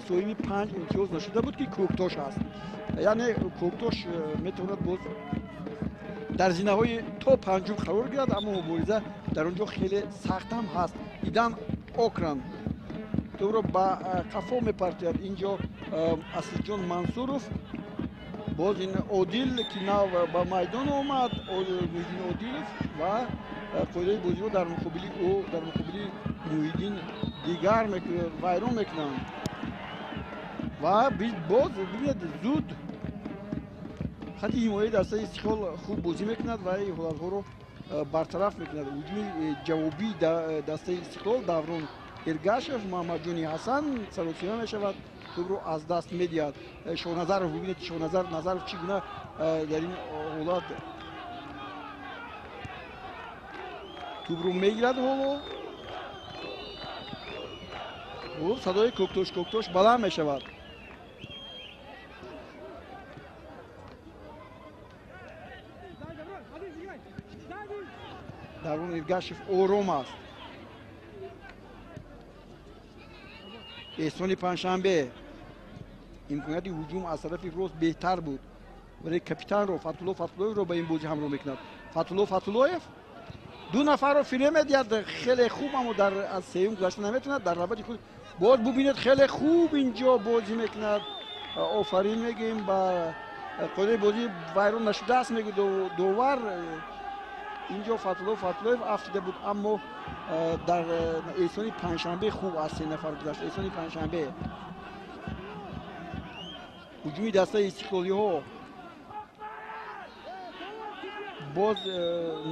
соҳиби 5 имтиёз нашуда буд, ки Кӯктош аст. Яъне Кӯктош метавонад боз дар зинаҳои то 5-ум қарор гирад, аммо мубориза дар он ҷо хеле сахт ҳам ҳаст. Идан Окран тӯбро ба қафо мепартояд. Ин ҷо Асилҷон Мансуров, боз ин Одил, ки нав ба майдон омад, Муҳиддин Одилов, ва қоидаи бозиро дар муқобили ӯ, дар муқобили Муҳиддин дигар вайрон мекунанд. Ва боз бибинед, зуд хати ҳимояи дастаи Истиқлол хуб бозӣ мекунад ва ин ҳолатҳоро бартараф мекунад. Ҳуҷуми ҷавобии дастаи Истиқлол, Даврон Эргашев, Муҳаммадҷони Ҳасан саросима мешавад, тӯбро аз даст медиҳад. Шоҳназаров, бибинед Шоҳназар Назаров чӣ гуна дар ин ҳолат тӯбро мегирад. Ҳоло садои Кӯктош Кӯктош баланд мешавад. Даврон Эргашев ором аст. Эҳсони Панҷшанбе, имконияти ҳуҷум аз тарафи рост беҳтар буд, вале капитанро Фатулло Фатуллоевро ба ин бозӣ ҳамроҳ мекунад. Фатулло Фатуллоев ду нафарро фиреб медиҳад, хеле хуб, аммо дар аз сеюм гузашта наметавонад. Дар навбати худ боз бубинед, хеле хуб инҷо бозӣ мекунад. Офарин мегӯем, ба қоидаи бозӣ вайрон нашудааст, мегӯ довар. Инҷо Фатулло Фатуллоев афтида буд, аммо дар Эҳсони Панҷшанбе хуб аз се нафар гузашт. Эҳсони Панҷшанбе, ҳуҷуми дастаи истиқлолиҳо, боз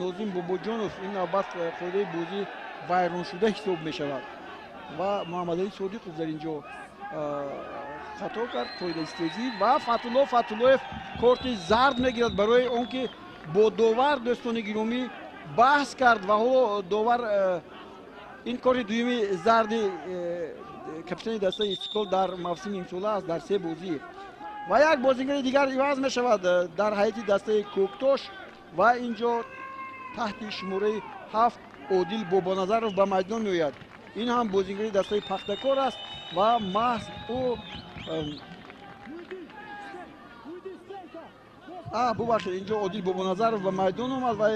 Нозим Бобоҷонов. Ин навбат қоидаи бозӣ вайроншуда ҳисоб мешавад ва Муҳаммадалӣ Содиқов дар ин ҷо хато кард, қоидаистезӣ, ва Фатулло Фатуллоев корти зард мегирад барои он ки бо довар, дӯстони гиромӣ, баҳс кард ва ҳоло довар Ин кори дуюми зарди капитани дастаи Истиқлол дар мавсими имсола аст, дар се бозӣ. Ва як бозингари дигар иваз мешавад дар ҳайати дастаи Кӯктош ва инҷо таҳти шумораи 7 Одил Бобоназаров ба майдон меояд. Ин ҳам бозингари дастаи Пахтакор аст ва маҳз ӯ бубахшед, инҷо Одил Бобоназаров ба майдон омад ва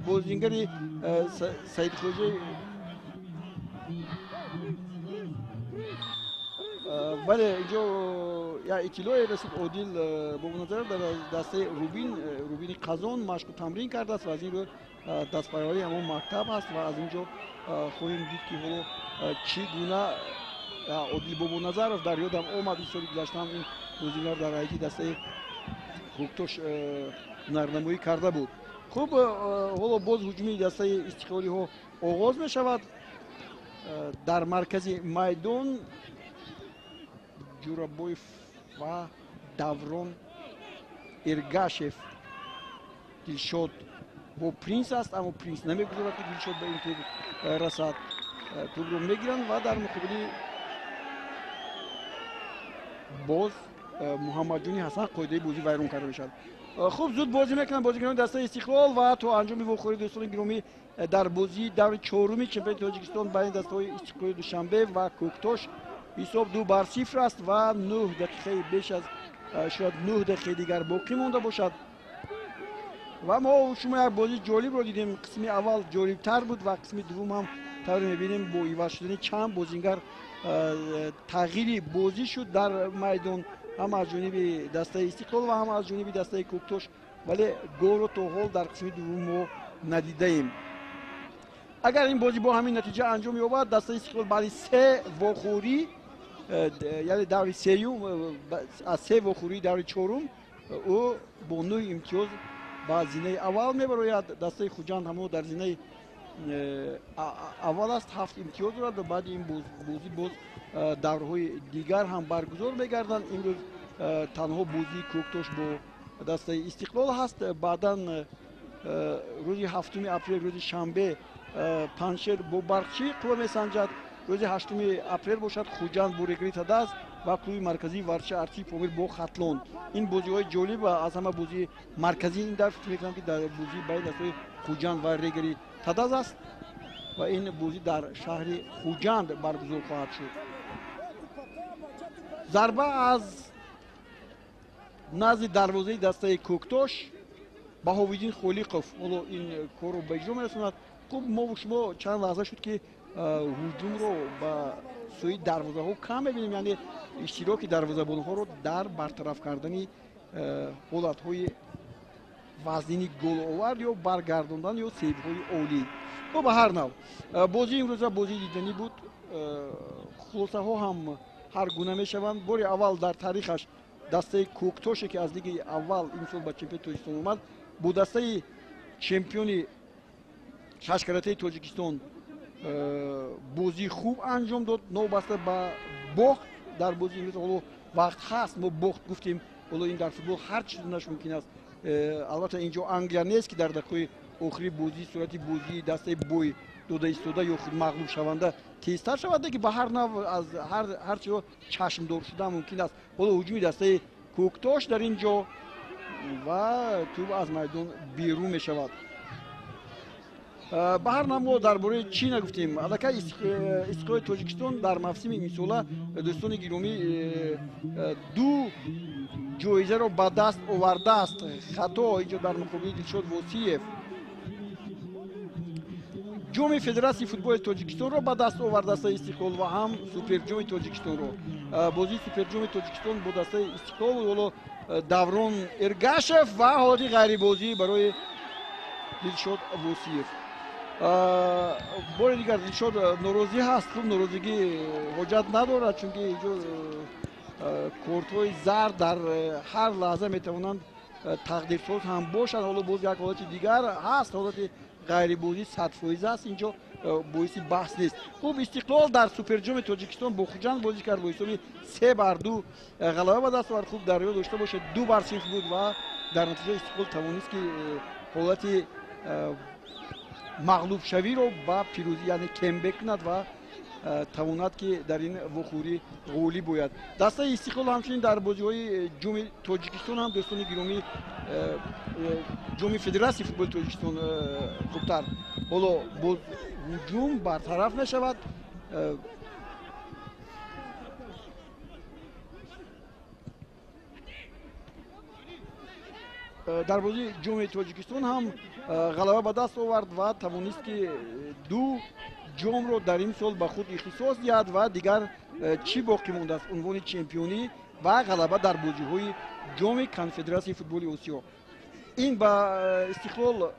бозингари Саидхоҷа, бале, инҷо як иттилоъе расид. Одил Бобоназаров дар дастаи Рубини Қазон машқу тамрин кардааст ва аз ин рӯ дастпарварии ҳамон мактаб аст ва аз ин ҷо хоҳем дид, ки ҳоло чӣ гуна Одил Бобоназаров дар ёдам омад. Ин соли гузашта ҳам ин бозингар дар ҳайати дастаи Кӯктош ҳунарнамоӣ карда буд. Хуб, ҳоло боз ҳуҷуми дастаи истиқлолиҳо оғоз мешавад. Дар маркази майдон Ҷурабоев ва Даврон Эргашев. Дилшод бо Принс аст, аммо Принс намегузорад, ки Дилшод ба ин тӯб расад. Тӯбро мегиранд ва дар муқобили боз Муҳаммадҷони Ҳасан қоидаи бозӣ вайрон карда мешавад. Хуб, зуд бозӣ мекунанд бозигарони дастаи Истиқлол ва то анҷоми вохӯрии дӯстони гиромӣ дар бозии даври чоруми чемпионати Тоҷикистон байни дастаҳои Истиқлоли Душанбе ва Кӯктош ҳисоб 2-0 аст ва 9 дақиқаи беш аз шояд 9 дақиқаи дигар боқӣ монда бошад. Ва мо шумо як бозии ҷолибро дидем. Қисми аввал ҷолибтар буд ва қисми дуввум ҳам тавре мебинем бо иваз шудани чанд бозингар тағйири бозӣ шуд дар майдон, ҳам аз ҷониби дастаи Истиқлол ва ҳам аз ҷониби дастаи Кӯктош, вале голро то ҳол дар қисми дуввум мо надидаем. Агар ин бозӣ бо ҳамин натиҷа анҷом ёбад, дастаи Истиқлол баъди се вохӯрӣ, яъне даври сеюм, аз се вохӯрии даври чорум ӯ бо 9 имтиёз ба зинаи аввал мебарояд. Дастаи Хуҷанд ҳамо дар зинаи аввал аст, 7 имтиёз дорад ва баъди ин бозӣ боз даврҳои дигар ҳам баргузор мегарданд. Имрӯз танҳо бозии Кӯктош бо дастаи Истиқлол ҳаст. Баъдан рӯзи 7 апрел, рӯзи шанбе, Панҷшер бо Барқчӣ қувва месанҷад. Рӯзи 8 апрел бошад Хуҷанд бо Регри Тадаз ва клуби марказии варзиши Арчи Помир бо Хатлон. Ин бозиҳои ҷолиб ва аз ҳама бозии марказии ин дар фикр мекунам, ки дар бозии байни дастаҳои Хуҷанд ва Регри Тадаз аст ва ин бозӣ дар шаҳри Хуҷанд баргузор хоҳад шуд. Зарба аз назди дарвозаи дастаи Кӯктош, Баҳовиддин Холиқов ҳоло ин корро ба иҷро мерасонад. Хуб, мо шумо чанд лаҳза шуд, ки ҳуҷумро ба сӯи дарвозаҳо кам мебинем, яъне иштироки дарвозабонҳоро дар бартараф кардани ҳолатҳои вазнини головар ё баргардондан ё сейвҳои олӣ. Ба ҳар нав бозии имрӯза бозии диданӣ буд. Хулосаҳо ҳам ҳар гуна мешаванд. Бори аввал дар таърихаш дастаи Кӯктоше, ки аз лигаи аввал имсол ба чемпионати Тоҷикистон омад, бо дастаи чемпиони шашкаратаи Тоҷикистон бозии хуб анҷом дод. Новобаста ба бохт дар бозии имрӯз, ҳоло вақт ҳаст, мо бохт гуфтем, ҳоло ин дар футбол ҳар чиз наш мумкин аст. Албатта инҷо Англия нест, ки дар дақиқаи охири бозӣ сурати бозии дастаи бой дода истода ё худ мағлуб шаванда тезтар шавад, ки ба ҳар нав аз ҳар чиро чашмдор шудан мумкин аст. Ҳоло ҳуҷуми дастаи Кӯктош дар ин ҷо ва тӯб аз майдон берун мешавад. Ба ҳар нав мо дар бораи чӣ нагуфтем. Аллакай Истиқлоли Тоҷикистон дар мавсими имсола, дӯстони гиромӣ, 2 ҷоизаро ба даст овардааст. Хато инҷо дар муқобили Дилшод Восиев ҷоми Федератсияи футболи Тоҷикистонро ба даст овард дастаи Истиқлол ва ҳам суперҷоми Тоҷикистонро. Бозии суперҷоми Тоҷикистон бо дастаи Истиқлол ҳоло Даврон Эргашев ва ҳолати ғайрибозӣ барои Дилшод Восиев. Бори дигар Дилшод норозӣ ҳаст. Хуб, норозигӣ ҳоҷат надорад, чунки инҷо кортҳои зард дар ҳар лаҳза метавонанд тақдирсоз ҳам бошанд. Ҳоло боз як ҳолати дигар ҳаст, ҳолати ғайрибозӣ 100% аст, инҷо боиси баҳс нест. Хуб, Истиқлол дар суперҷоми Тоҷикистон бо Хуҷанд бозӣ кард, бо ҳисоби 3-2 ғалаба ба даст овард. Хуб, дар ёд дошта бошед, 2-0 буд ва дар натиҷа Истиқлол тавонист, ки ҳолати мағлубшавиро ба пирӯзӣ, яъне comeback кунад ва тавонад, ки дар ин вохӯрӣ ғолиб ояд. Дастаи Истиқлол ҳамчунин дар бозиҳои Ҷоми Тоҷикистон ҳам, дӯстони гиромӣ, Ҷоми Федератсияи футболи Тоҷикистон хубтар ҳоло боз ҳуҷум бартараф мешавад. Дар бозии Ҷоми Тоҷикистон ҳам ғалаба ба даст овард ва тавонист, ки ду ҷомро дар ин сол ба худ ихтисос диҳад ва дигар чӣ боқӣ мондааст? Унвони чемпионӣ ва ғалаба дар бозиҳои Ҷоми Конфедератсияи футболи Осиё. Ин ба Истиқлол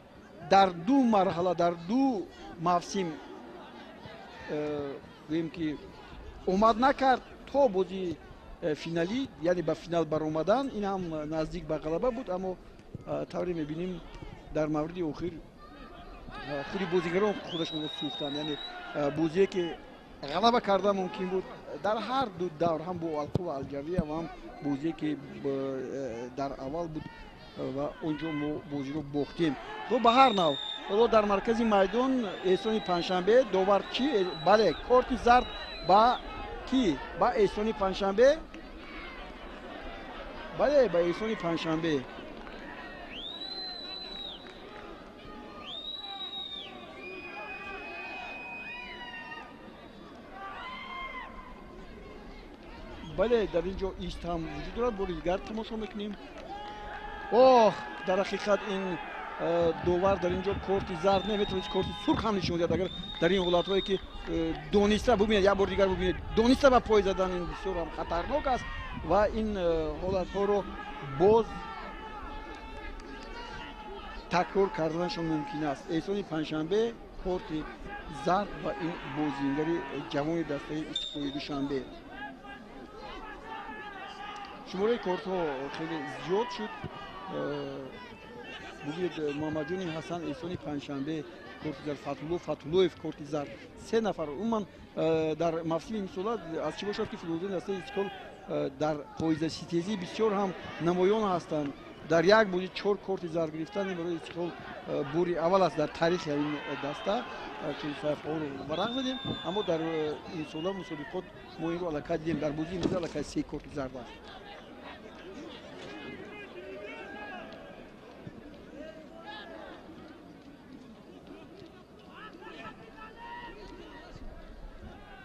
дар ду марҳала, дар ду мавсим, гӯем ки омад накард то бозии финалӣ, яъне ба финал баромадан. Ин ҳам наздик ба ғалаба буд, аммо тавре мебинем, дар мавриди охир худи бозигарон худашонро сӯхтанд. Яъне бозие ки ғалаба карда мумкин буд дар ҳар ду давр, ҳам бо Алқува Алҷавия ва ҳам бозие ки дар аввал буд ва он ҷо мо бозиро бохтем. Хуб, ба ҳар нав, ҳоло дар маркази майдон Эҳсони Панҷшанбе. Довар чӣ? Бале, корти зард ба кӣ? Ба Эҳсони Панҷшанбе. Бале, ба Эҳсони Панҷшанбе. Бале, дар ин ҷо ист ҳам вуҷуд дорад. Бори дигар тамошо мекунем. Оҳ, дар ҳақиқат ин довар дар ин ҷо корти зард наметавонист, корти сурх ҳам нишон диҳад, агар дар ин ҳолатҳое ки дониста, бубинед, як бори дигар бубинед, дониста ба пой задан, ин бисёр ҳам хатарнок аст ва ин ҳолатҳоро боз такрор карданашон мумкин аст. Эҳсони Панҷшанбе, корти зард ба ин бозингари ҷавони дастаи Истиқлоли Душанбе. Шумораи кортҳо хеле зиёд шуд. Бубинед, Муҳаммадҷони Ҳасан, Эҳсони Панҷшанбе корти зард, Фатҳулло Фатҳуллоев корти зард, се нафар. Умуман дар мавсими имсола аз чӣ бошад, ки футболбозони дастаи Истиқлол дар қоидаситезӣ бисёр ҳам намоён ҳастанд. Дар як бозӣ чор корти зард гирифтан ин барои Истиқлол бори аввал аст дар таърихи ин даста, чун саҳифаҳоро варақ задем, аммо дар имсола мусобиқот мо инро аллакай дидем. Дар бозии имрӯза аллакай се корти зард аст.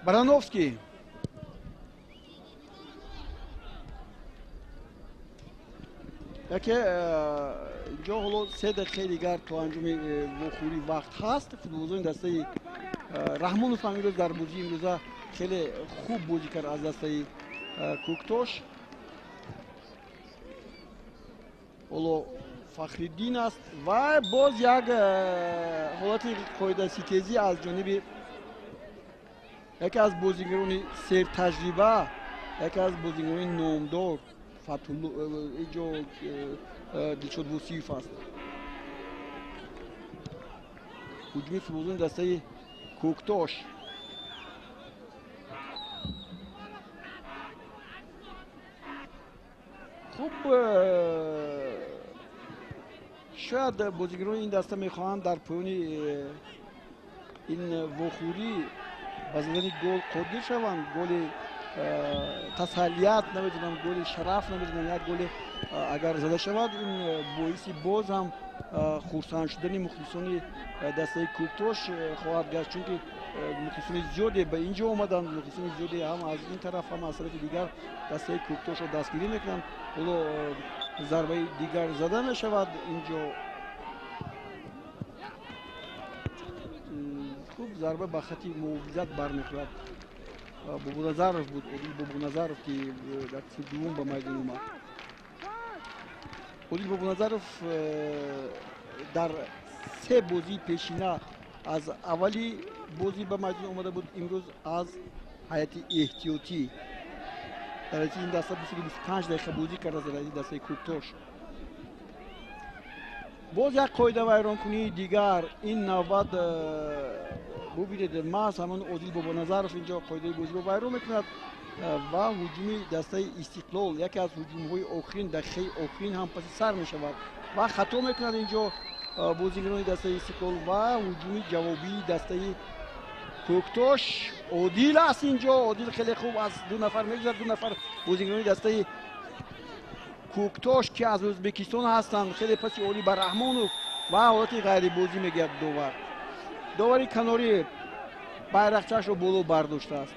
Барановский. Яке инҷо ҳоло 3 дақиқаи дигар то анҷоми вохӯрӣ вақт ҳаст. Футболбозони дастаи Раҳмонов ҳам имрӯз дар бозии имрӯза хеле хуб бозӣ кард аз дастаи Кӯктош. Ҳоло Фахриддин аст ва боз як ҳолати қоидаситезӣ аз ҷониби яке аз бозигарони сертаҷриба, яке аз бозигарони номдор, инҷо Дилшод Вусиев аст. Ҳуҷуми футболбозони дастаи Кӯктош. Хуб, шояд бозигарони ин даста мехоҳанд дар поёни ин вохӯрӣ ба задани гол қодир шаванд. Голи тасаллият намедонам, голи шараф намедонам, як голи агар зада шавад, ин боиси боз ҳам хурсанд шудани мухлисони дастаи Кӯктош хоҳад гашт, чунки мухлисони зиёде ба ин ҷо омаданд, мухлисони зиёде ҳам аз ин тараф, ҳам аз тарафи дигар дастаи Кӯктошро дастгирӣ мекунанд. Ҳоло зарбаи дигар зада мешавад инҷо. Хуб, зарба ба хати муҳофизат бармехӯрад. Бобоназаров буд, Одил Бобоназаров, ки дар қисми дуввум ба майдон омад. Одил Бобоназаров дар се бозии пешина аз аввали бозӣ ба майдон омада буд, имрӯз аз ҳайати эҳтиётӣ. Дар ҳайати ин даста 25 дақиқа бозӣ кардааст дар ҳайати дастаи Кӯктош. Боз як қоидавайронкунии дигар, ин навбат бубинед, маҳз ҳамон Одил Бобоназаров инҷо қоидаи бозиро вайрон мекунад ва ҳуҷуми дастаи Истиқлол, яке аз ҳуҷумҳои охирин, дақиқаи охирин ҳам паси сар мешавад ва хато мекунад инҷо бозигарони дастаи Истиқлол ва ҳуҷуми ҷавобии дастаи Кӯктош. Одил аст инҷо, Одил хеле хуб аз ду нафар мегузарад. Ду нафар бозигарони дастаи Кӯктош, ки аз Ӯзбекистон ҳастанд, хеле паси олӣ ба Раҳмонов ва ҳолати ғайрибозӣ мегӯяд довар. Довари канорӣ байрақчаашро боло бардоштааст.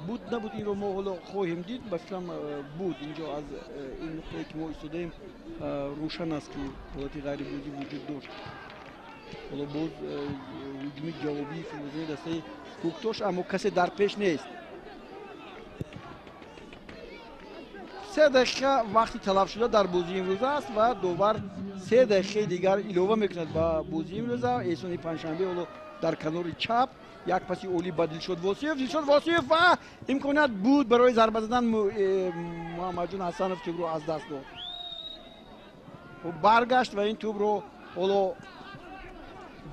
Буд набуд инро мо ҳоло хоҳем дид. Ба фикрам буд. Инҷо аз ин нуқтае ки мо истодаем рӯшан аст, ки ҳолати ғайрибозӣ вуҷуд дошт. Ҳоло боз ҳуҷуми ҷавобии футболбозони дастаи Кӯктош, аммо касе дар пеш нест. 3 дақиқа вақти талабшуда дар бозии имрӯза аст ва довар 3 дақиқаи дигар илова мекунад ба бозии имрӯза. Эҳсони Панҷшанбе ҳоло дар канори чап як паси олӣ ба Дилшод Восиев. Дилшод Восиев ва имконият буд барои зарба задан. Муҳаммадҷон Ҳасанов тӯбро аз даст дод. Баргашт ва ин тӯбро ҳоло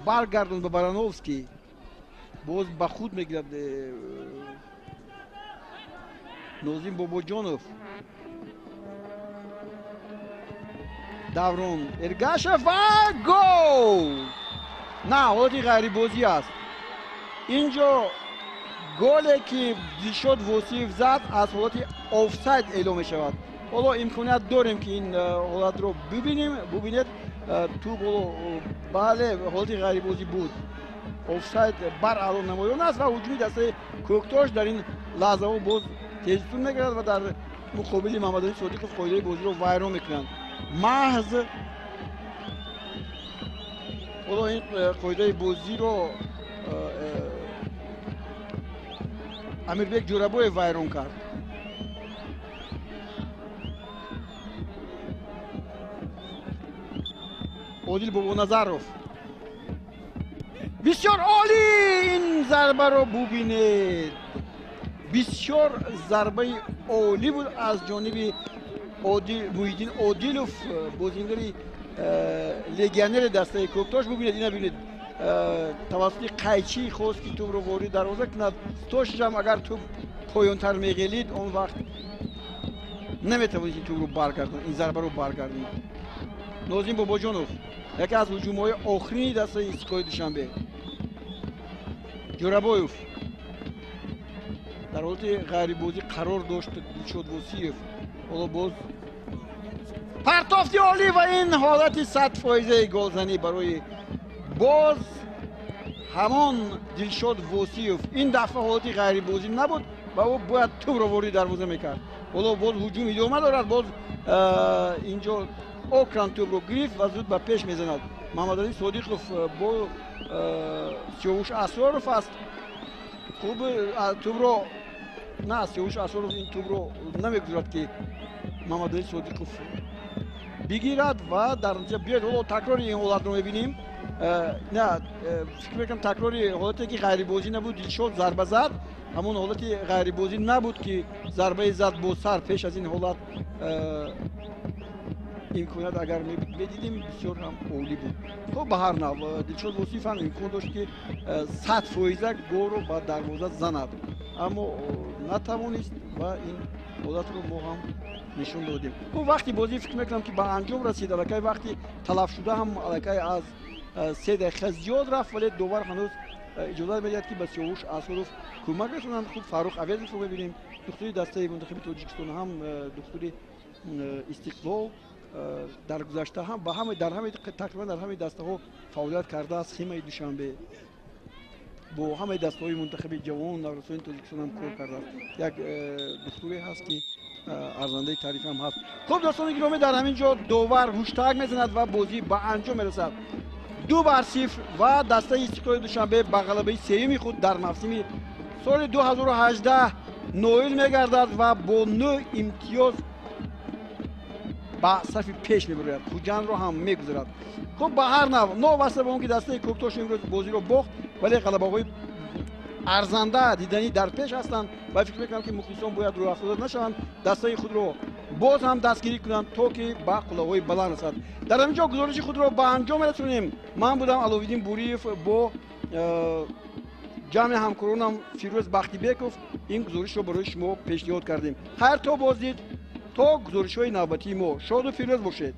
баргардонд ба Барановский. Боз ба худ мегирад Нозим Бобоҷонов. Даврон Эргашев ва гол! На, ҳолати ғайрибозӣ аст. Инҷо голе ки Дилшод Восиев зад аз ҳолати офсайд эълом мешавад. Ҳоло имконият дорем, ки ин ҳолатро бибинем. Бубинед, тӯб ҳоло бале, ҳолати ғайрибозӣ буд. Офсайд баръало намоён аст ва ҳуҷуми дастаи Кӯктош дар ин лаҳзаҳо боз тезтун мегардад ва дар муқобили Муҳаммадалӣ Содиқов қоидаи бозиро вайрон мекунанд. Маҳз ҳоло ин қоидаи бозиро Амирбек Ҷӯрабоев вайрон кард. Одил Бобоназаров бисёр олӣ ин зарбаро бубинед. Бисёр зарбаи олӣ буд аз ҷониби Муҳиддин Одилов, бозингари легионери дастаи Кӯктош. Бубинед, ина бибинед, тавассути қайчӣ хост, ки тӯбро ворид дарвоза кунад. Тошам агар тӯб поёнтар меғелид, он вақт наметавонист ин тӯбро баргардонад, ин зарбаро баргардонад. Нозим Бобоҷонов, яке аз ҳуҷумҳои охирини дастаи Истиқлоли Душанбе. Ҷӯрабоев дар ҳолати ғайрибозӣ қарор дошт Дилшод Восиев. Ҳоло боз партофти олӣ ва ин ҳолати 100% голзанӣ барои боз ҳамон Дилшод Восиев. Ин дафъа ҳолати ғайрибозӣ набуд ва ӯ бояд тӯбро ворид дарвоза мекард. Ҳоло боз ҳуҷум идома дорад. Боз инҷо Окран тӯбро гирифт ва зуд ба пеш мезанад. Муҳаммадалӣ Содиқов бо Сиёвуш Асроров аст. Хуб тӯбро на, Сиёвуш Асроров ин тӯбро намегузорад, ки Муҳаммадалӣ Содиқов бигирад ва дар натиҷа биёед ҳоло такрори ин ҳолатро мебинем. На, фикр мекунам такрори ҳолате ки ғайрибозӣ набуд, Дилшод зарба зад. Ҳамон ҳолати ғайрибозӣ набуд, ки зарбаи зад бо сар. Пеш аз ин ҳолат имконият агар медидим, бисёр ҳам олӣ буд. Хуб, ба ҳар нав Дилшод Восиев ҳам имкон дошт, ки 100% голро ба дарвоза занад, аммо натавонист ва ин ҳолатро мо ҳам нишон додем. Хуб, вақти бозӣ фикр мекунам, ки ба анҷом расид. Аллакай вақти талафшуда ҳам аллакай аз 3 дақиқа зиёд рафт, вале довар ҳанӯз иҷозат медиҳад, ки ба Сиёвуш Асроров кӯмак расонанд. Хуб, Фаррух Авезовро мебинем, духтури дастаи мунтахаби Тоҷикистон, ҳам духтури Истиқлол. Дар гузашта ҳам ба ҳама дар ҳама тақрибан дар ҳамаи дастаҳо фаъолият кардааст. Химаи Душанбе бо ҳамаи дастаҳои мунтахаби ҷавон наврасони Тоҷикистон ҳам кор кардааст. Як духтуре ҳаст, ки арзандаи таъриф ҳам ҳаст. Хуб, дӯстони гиромӣ, дар ҳамин ҷо довар ҳуштак мезанад ва бозӣ ба анҷом мерасад. 2-0 ва дастаи Истиқлоли Душанбе ба ғалабаи сеюми худ дар мавсими соли 2018 ноил мегардад ва бо 9 имтиёз ба сафи пеш мебарояд, Хуҷандро ҳам мегузарад. Хуб, ба ҳар нав, новобаста ба он ки дастаи Кӯктош имрӯз бозиро бохт, вале ғалабаҳои арзанда диданӣ дар пеш ҳастанд ва фикр мекунам, ки мухлисон бояд рӯҳафтода нашаванд, дастаи худро боз ҳам дастгирӣ кунанд, то ки ба қуллаҳои баланд расад. Дар ҳамин ҷо гузориши худро ба анҷом мерасонем. Ман будам Аловиддин Буриев бо ҷамъи ҳамкоронам Фирӯз Бахтибеков. Ин гузоришро барои шумо пешниҳод кардем. Хайр, то боздид, то гузоришҳои навбатии мо. Шоду фирӯз бошед.